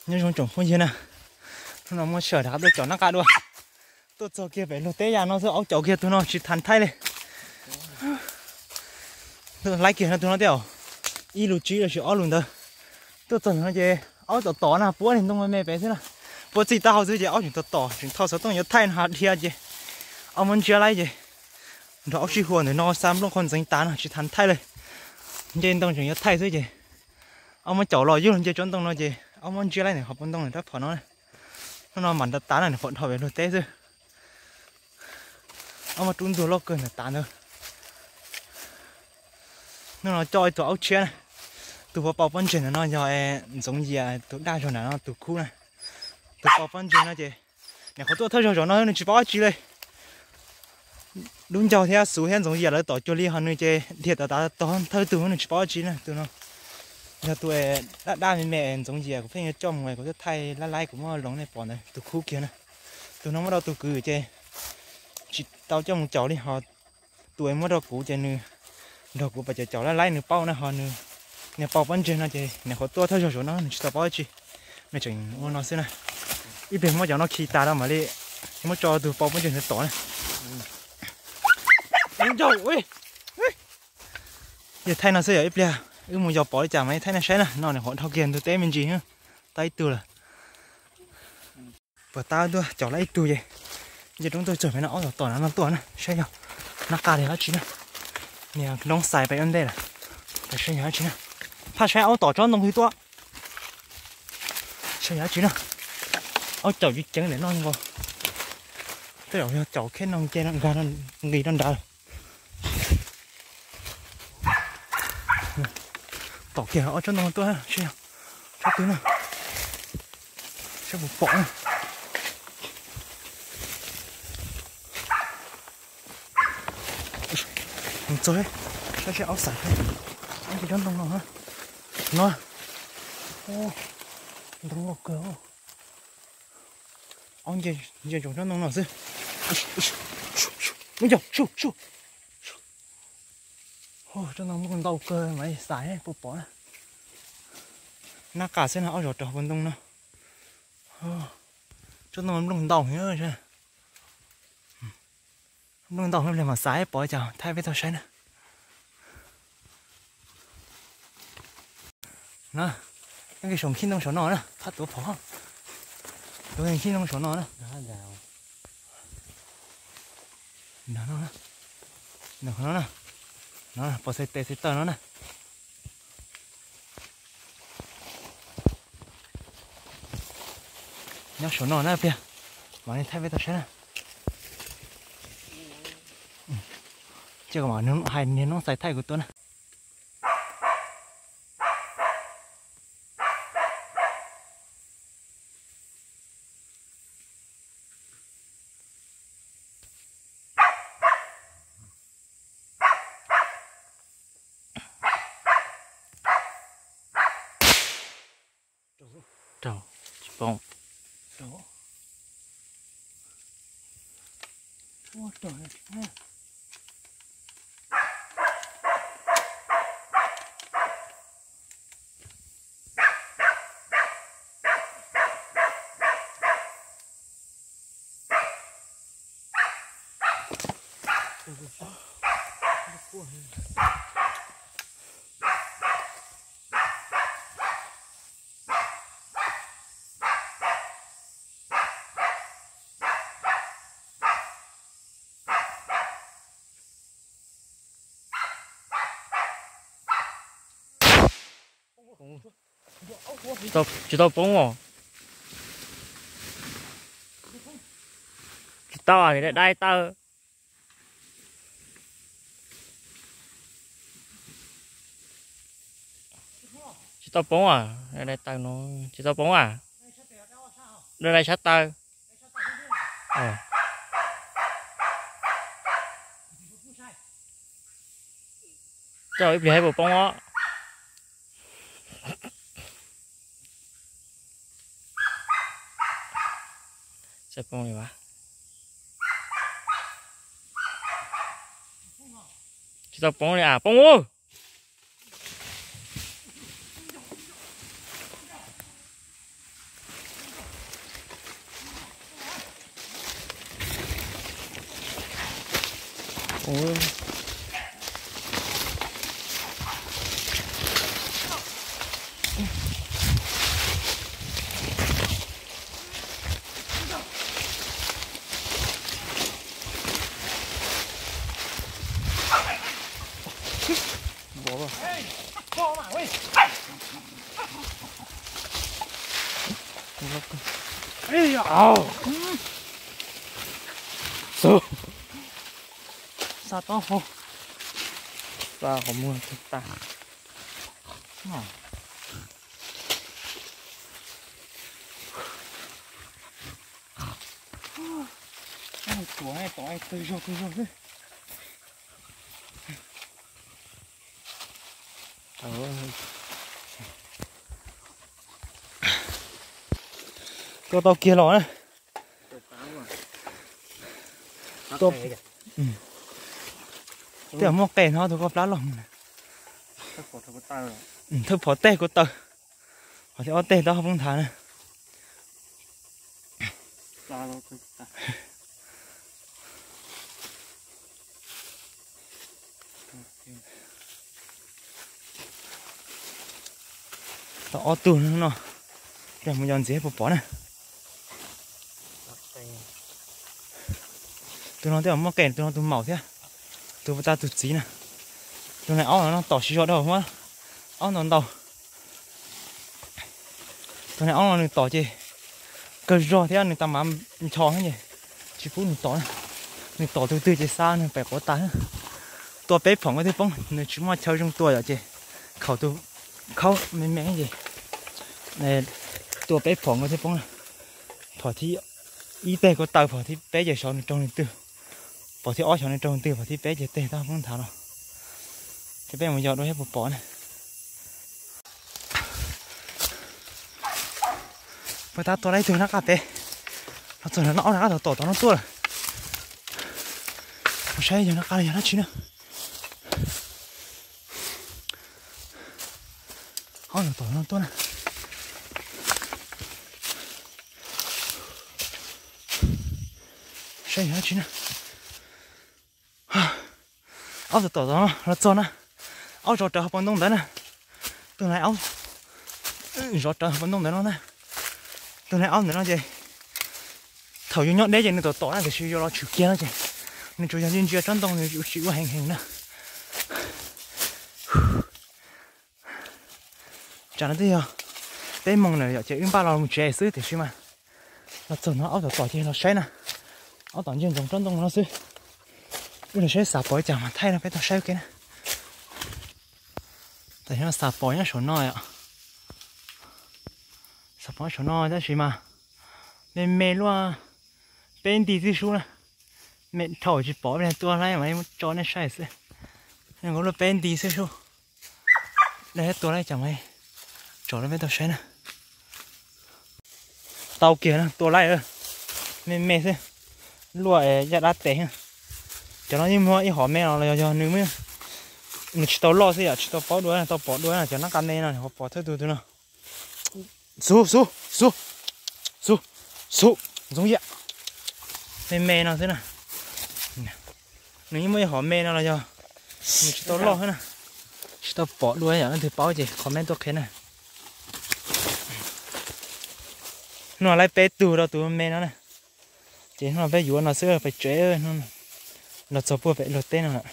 Nyob zoo tsoom phooj ywg na, hnub no muab sij hawm rov qab tuaj caum nab qa dua. Tuaj txog kiag pem luag teb yam no xwb, aub caum kiag tus no tsis thav thaij li. Laib kiag no tus no thiab, ib lus tsib los sis ob lus ntawd. Tuaj txog no ces aub tom tom na, puab niag ntoo me me pem xwb na. Puab txij taub hau xwb ces aub tseem tom tom, tseem thauj xov tooj yuav thaij no dhia ces aub muab ntsiab laib ces nrog aub sib hua ntawm no xa nplooj qhov ntxeev tas no tsis thav thaij li. Nce ntoo tseem yuav thaij xwb ces aub muab caum los yug los nce tsob ntoo no ces aub muab ntsiab laib ntawm qhov pob ntoo ntawm rab phom no. Hnub no mam nrov tas na, nws qhuav dhau pem luag teb xwb. Aub muab rub ntug loj kawg ntawm tas ntawd. Hnub no coj ib tug aub tshiab na. Tus puav pau pob ntseg ntawm no yog Ntxoov Yias tus daj zog nram no tus khub na. Tus pau pob ntseg no ces nws qhuav tuaj thawj zaug zaum no nws tsis paub dab tsi li. Dub Ncaug thiab Xuv thiab Ntxoov Yias lawv tom cuag li, ho nws ces dhia tav tav tog thawj tug, nws tsis paub dab tsi na. Tus no yog tus daj daj me me Ntxoov Yias kuv pheej yuav coj mus kuv twb thaij laib laib kuv muab loo nej pom ntawd tus khub kiag na. Tus no muab rau tus kwv ces tsis tau coj mus caum li, ho tus muab rau kuv ces nws nrog kuv pais caum caum laib laib nws paub na, ho nws niag pau pob ntseg no ces nws qhuav tuaj thawj zaug zaum no nws tsis tau paub dab tsi. Nws tseem ua no xwb na. Ib pliag muab cov no khi tas rau mam li muab tso tus pau pob ntseg ntawd tom na. Yog thaij no xwb yog ib pliag wb mus yos pom li cas mam li thaij nej saib na. No nws qhuav dhau kiag ntug teb me ntsis, tau ib tug lawm. Puas tab tuaj caum laib ib tug ces nce roob tuaj txog pem no, aub tom tom no tuaj na, saib yog nab qa li dab tsi na. Niag noob xais pem ua ntej lawm, saib yog dab tsi na. Phaj saib aub tom tsob ntoo twg tuaj, saib yog dab tsi na. Aub caum ceev ceev ntawm no nkaus, tej zaum yog caum kheb no nce nkag nqis rau nrad lawm. Tom kiag ob tsob ntoo tuaj, saib yog tsob twg na, saib puas pom na. Mus txog saib saib aub xaiv, aub nce tsob ntoo no na. No, ntoo loj kawg. Aub nce ntsoov tsob ntoo no xwb. Mus cog, tsob ntoo nplooj ntau kawg mas xaiv puas pom na. Nab qa xwb no, aub zov rau hauv ntoo no. Tsob ntoo nplooj ntau heev. Nplooj ntau heev li mas xaiv pom cas thaij peb tau saib na. Na, neb saum nkhib ntoo saum no na, phab tuav phom. Tuav nkhib ntoo saum no na. Ntawm no na, ntawm no na, no pom xais tes xais taw no na. Nyob saum no na pliag, mam li thaij peb tau saib na. Cia kuv mam hais niag noob xais thaij kuv tuaj na. Rau, tsis poob. Tsis tau poob os. Tsis tau, dai taw. Tsis tau poob a, dai taw no. Tsis tau poob a, dai sab taw. Coj ib pliag puas poob os. Tsis poob li as. Tsis tau poob li as, poob ua. Ua, xa tau hau, xa qhov muag tag. Tuav tod kawg zog kawg zog xwb. Tua tau kiag los na. Tej muaj qe no tus koj plab los mus. Thawj phom tej kuv taw. Qhov thib ob tej tau hauv poob nthav na. Tau ob tug no, mus yos ntxiv puas pom na. Tus no twb muaj qe, tus no tus maum thiab, tus puas tas tus txiv na. Tus nai aub no tom siv zog dhau, muab aub ntau ntau. Tus nai aub no nws tom ces kawg zog thiab nws tau mas ncho ces tsis pub nws tom na. Nws tom tus twg ces xa nws pem quav tas. Tua peb phom nkauj twb poob, nws tsis muaj chaw zoo tua yom ces khaum tus khaub me me ces tua peb phom nkauj twb poob na. Phom thib ib teg kuv taw, phom thib peb ces xyov nws raug nws twg, phom thib ob xyov nws raug nws twg, phom thib peb ces teg tau poob nthav los. Ces peb mus yos dua thiab puas pom na. Puas tab tua tau ib tug nab qaj pem. Los txog no ob nab qaj tom tom tod no tuaj lawm. Mus saib yog nab qaj los yog dab tsi na. Ob tom tom no tuaj na. Saib yog dab tsi na. Aub tom tom no los txog na. Aub zov rawv hauv paus ntoo ntawd na. Tus nai aub zov rawv hauv paus ntoo ntawd no na. Tus nai aub ntawd no ces thaum yus nyob deb ces nws tom tom na, tiam sis yus los tshwm kiag no ces nws tsuas yog ntsia ntsia tsob ntoo, nws tsis ua heev heev na. Tsam no twb yog peb moos lawm yom, ces wb npaj los mus tsev xwb, tiam sis mas los txog no aub tom tom ces los saib na. Aub tom ntsia ntsoov tsob ntoo no xwb. Wb los saib xav pom li cas mas thaij rau peb tau saib ua ke na. Tam sim no xav pom nyob saum no yom. Xav pom nyob saum no tab sis mas me me luaj peb nti xwb sub na. Me dhau tsis pom, tua lawm mas tso nej saib xwb. Nkaus luaj peb nti xwb sub. Lawv tua lawm cas mas tso rau peb tau saib na. Tau kiag na, tua lawm, me me xwb, luaj yaj dab tes. Cov no yeej muaj ib hom me no los yog nws, nws tsis tau loj xwb yom, tsis tau paub dua, tau pom dua na, cov nab qa me no ho pom thawj tug tus no. Xub xub xub xub xub, ntxoov yam, me me no xwb na. Nws yeej muaj ib hom me no los yog nws tsis tau loj xwb na. Tsis tau pom dua yom, leej twg paub ces comment tuaj qhia na. Hnub no laib peb tug rau tus me no na. Ces hnub no peb yuav no xwb pem tsev, los txog puag pem luag teb no lawm.